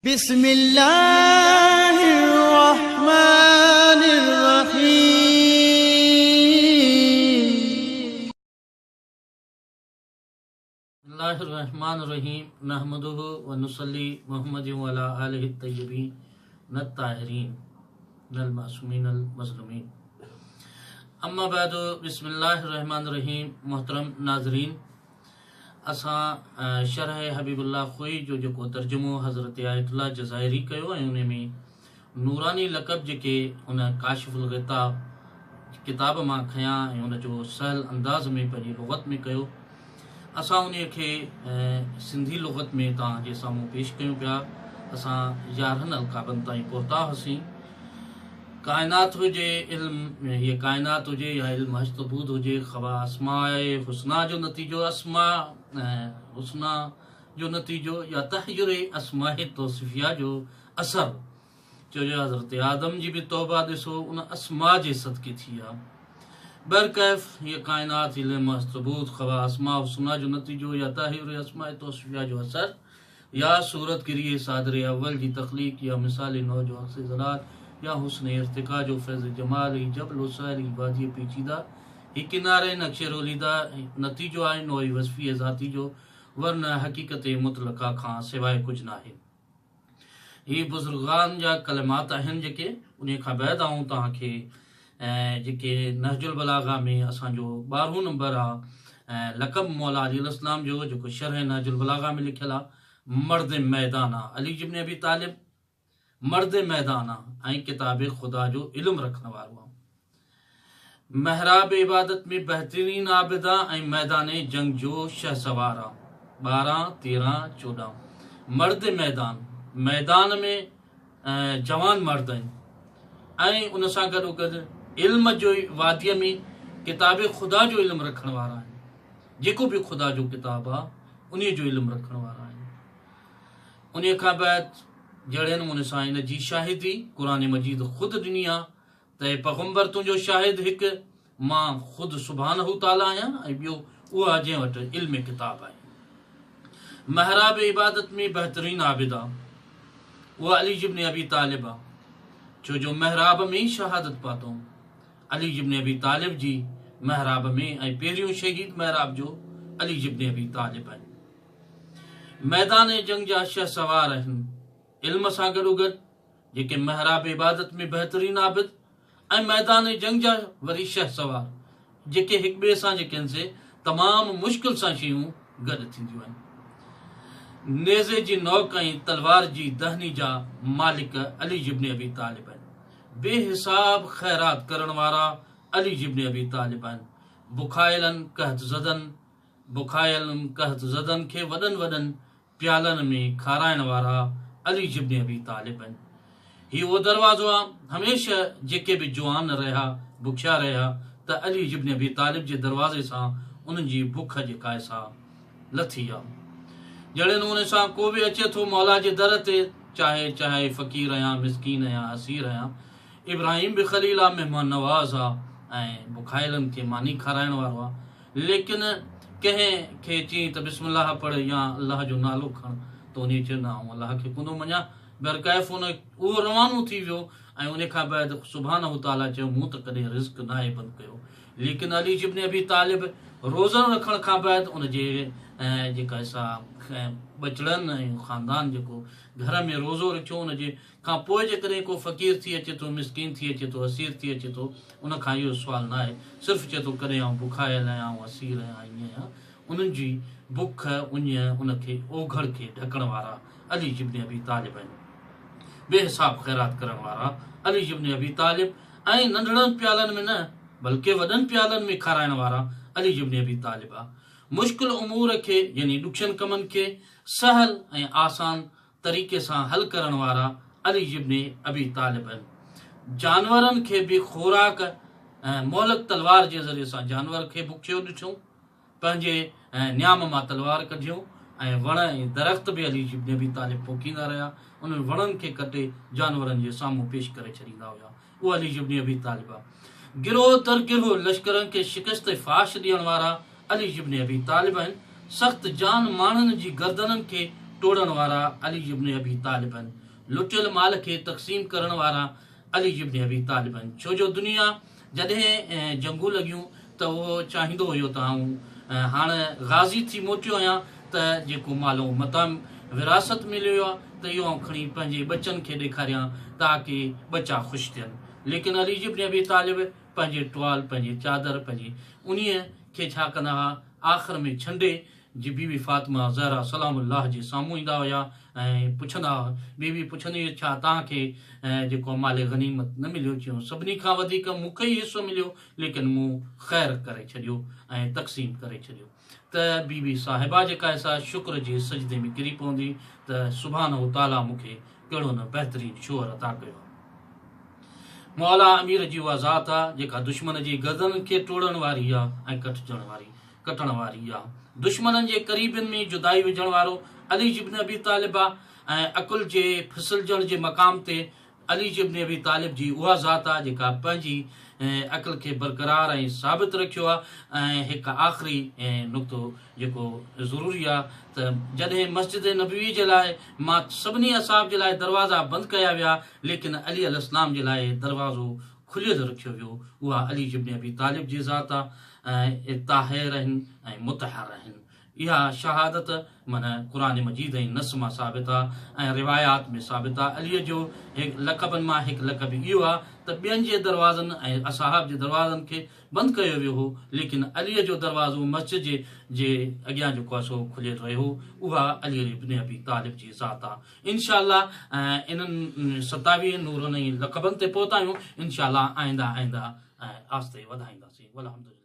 بسم الله الرحمٰن الرحيم. بسم الله الرحمٰن الرحيم نحمده ونصلي محمد وعلي آله الطيبين الطاهرين المعصومين المظلومين اما بعد بسم الله الرحمٰن الرحيم محترم ناظرين اسان شرح حبيب الله خوئي جو جيڪو ترجمو حضرت آيت الله جزائري ڪيو ۽ ان ۾ نوراني لقب جيڪي ان ڪاشف الغطا ڪتاب مان کنيا ۽ ان جو سهل انداز ۾ پنهنجي لغت ۾ ڪيو، اسان انهي کي سنڌي لغت ۾ توهان جي سامهون پيش ڪيون پيا. اسان 11 القابن تائين پهتا هئاسين. ڪائنات هجي علم هيء ڪائنات هجي يا علم هشت بود هجي خوا اسماء حسنيٰ جو نتيجو اسماء حسنيٰ جو نتيجو يا تحير اسماء توصفيه جو اثر چيو جو حضرت آدم جي به توبه ڏسو ان اسماء جي صدقي ٿي آ. بهرڪيف هيء ڪائنات علم هشت بود خوا اسماء حسنيٰ جو نتيجو يا تحير اسماء توصفيه جو اثر يا صورت گريء صادر اول جي تخليق يا مثال نوع جو عڪس زلال يا حسن ارتقا جو فيض جمال هي جبل و سحر هي واديء پيچيده هي ڪناري نقش روليده نتيجو آهي نوع وصفيء ذاتي جو ورنه حقيقت مطلقه کان سواء ڪجهه ناهي. هي بزرگان جا ڪلمات آهن جيڪي انهيء کان بعد آئون توهان کي جيڪي نهج البلاغه ۾ اسان جو ٻارهون نمبر آ لقب مولا علي عليه السلام جو جيڪو شرح نهج البلاغه ۾ لکيل آ مرد ميدان آ علي ابن ابي طالب مرد ميدان آ ۽ ڪتاب خدا جو علم رکڻ وارو آ. محراب عبادت ۾ بهترين عابد آ ۽ ميدان جنگ جو شهسوار آ. 12، 13، 14. مرد ميدان، ميدان ۾ جوان مرد آهن ۽ ان سان گڏوگڏ علم جي واديء ۾ ڪتاب خدا جو علم رکڻ وارا آهن. جيڪو به خدا جو ڪتاب آ، انهيء جو علم رکڻ وارا آهن. انهيء کان بعد جهڙي نموني سان ان جي شاهدي قرآن مجيد خود ڏني آ ته اي پيغمبر تنهنجو شاهد هڪ مان خود سبحانه تعاليٰ آهيان ۽ ٻيو اهو آهي جنهن وٽ علم ڪتاب آهي. محراب عبادت ۾ بهترين عابد آ اهو علي ابن ابي طالب آ ڇو جو محراب ۾ ئي شهادت پاتئون. علي ابن ابي طالب جي محراب ۾ ۽ پهريون شهيد محراب جو علي ابن ابي طالب آهي. ميدان جنگ جا شهسوار آهن. علم سان گڏوگڏ جيڪي محراب عبادت ۾ بهترين عابد ۽ ميدان جنگ جا وري شهسوار جيڪي هڪ ٻئي سان جيڪي آهن سي تمام مشڪل سان شيون گڏ ٿينديون آهن. نيزي جي نوڪ ۽ تلوار جي دهني جا مالڪ علي ابن ابي طالب آهن. بي حساب خيرات ڪرڻ وارا علي ابن ابي طالب آهن. بکايلن قحط زدن بکايلن قحط زدن کي وڏن وڏن پيالن ۾ کارائڻ وارا علي ابن ابي طالب آهن. هي اهو دروازو آ، هميشه جيڪي به جوان رهيا، بکيا رهيا ته علي ابن ابي طالب جي دروازي سان انهن جي بک جيڪا آهي سا لٿي آ. جهڙي نموني سان ڪو به اچي ٿو مولا جي در تي، چاهي چاهي فقير آهيان، مسڪين آهيان، اسير آهيان، ابراهيم به خليل آ، مهمان نواز آ ۽ بکايلن کي ماني کارائڻ وارو آ. ليڪن ڪنهن کي چئين ته بسم الله پڙهه يا الله جو نالو کڻ ته انهيء چيو نه آئون الله کي ڪونه مڃان. بهرڪيف ان اهو روانو ٿي ويو ۽ ان کان بعد سبحانه تعاليٰ چيو مون ته ڪڏهن رزق ناهي بند ڪيو. ليڪن علي ابن ابي طالب روزن رکڻ کان بعد ان جي جيڪا سا ٻچڙن ۽ خاندان جيڪو گهر ۾ روزو رکيو ان جي کان پوء جيڪڏهن ڪو فقير ٿي اچي ٿو، مسڪين ٿي اچي ٿو، اسير ٿي اچي ٿو، ان کان اهو سوال نه آهي، صرف چئي ٿو ڪڏهن آئون بکايل آهيان، آئون اسير آهيان، ائين آهيان، انهن جي بک، اڃ، ان کي اوگهڙ کي ڍڪڻ وارا علي ابن ابي طالب آهن. بي حساب خيرات ڪرڻ وارا علي ابن ابي طالب ۽ ننڍڙن پيالن ۾ نه بلڪه وڏن پيالن ۾ کارائڻ وارا علي ابن ابي طالب آ. مشڪل امور کي يعني ڏکين ڪمن کي سهل ۽ آسان طريقي سان حل ڪرڻ وارا علي ابن ابي طالب آهن. جانورن کي به خوراڪ ۽ مهلڪ تلوار جي ذريعي سان جانور کي بکيو ڏٺيون، پنهنجي نيام مان تلوار ڪڍيون ۽ وڻ ۽ درخت به علي ابن ابي طالب پوکيندا رهيا، انهن وڻن کي ڪٽي جانورن جي سامهون پيش ڪري ڇڏيندا هيا. اهو علي ابن ابي طالب آ. گروهه در گروهه لشڪرن کي شڪست فاش ڏيڻ وارا علي ابن ابي طالب آهن. سخت جان ماڻهن جي گردنن کي ٽوڙڻ وارا علي ابن ابي طالب آهن. لٽيل مال کي تقسيم ڪرڻ وارا علي ابن ابي طالب آهن. ڇو جو دنيا جڏهن جنگون لڳيون ته اهو چاهيندو هيو ته آئون هاڻ غازي ٿي موٽيو آهيان ته جيڪو مال و متاع وراثت مليو آهي ته اهو آئون کڻي پنهنجي ٻچن کي ڏيکاريان تاڪه ٻچا خوش ٿين. ليڪن علي ابن ابي طالب پنهنجي ٽوال، پنهنجي چادر، پنهنجي انهيء کي ڇا ڪندا هئا آخر ۾ ڇنڊي جي بي بي فاطمه زهرا سلام الله جي سامهون ايندا هيا ۽ پڇندا هئا، بي بي پڇندي هئي ڇا توهان کي جيڪو مال غنيمت نه مليو؟ چيائون سڀني کان وڌيڪ مون کي ئي حصو مليو ليڪن مون خير ڪري ڇڏيو ۽ تقسيم ڪري ڇڏيو ته بي بي صاحبه جيڪا آهي سا شڪر جي سجدي ۾ ڪري پوندي ته سبحانه تعاليٰ مون کي ڪهڙو نه بهترين شوهر عطا ڪيو آهي. مولا امير جي اها ذات آهي جيڪا دشمن جي گردنن کي ٽوڙڻ واري آهي ۽ ڪٽجڻ واري. ڪٽڻ واري آ. دشمنن جي قريبين ۾ جدائي وجهڻ وارو علي ابن ابي طالب آ ۽ عقل جي ڦسلجڻ جي مقام تي علي ابن ابي طالب جي اها ذات آ جيڪا پنهنجي عقل کي برقرار ۽ ثابت رکيو آ ۽ هڪ آخري نقطو جيڪو ضروري آ ته جڏهن مسجد نبوي جي لاء مان سڀني اصحاب جي لاء دروازا بند ڪيا ويا ليڪن علي عليه السلام جي لاء دروازو کليل رکيو ويو اها علي ابن ابي طالب جي ذات آ ۽ طاهر آهن ۽ مطهر آهن. اها شهادت معنيٰ قرآن مجيد ۽ نص مان ثابت آ ۽ روايات ۾ ثابت آ. علي جو لقبن مان هڪ لقب اهو آ ته ٻين جي دروازن ۽ اصحاب جي دروازن کي بند ڪيو ويو هو ليڪن علي جو دروازو مسجد جي جي اڳيان جيڪو آ سو کليل رهيو اها علي ابن ابي طالب جي ذات آ. انشاء الله انهن 27 نورن ۽ لقبن تي پهتا آهيون انشاء الله آئنده آئنده آهستي وڌائينداسين والحمد لله.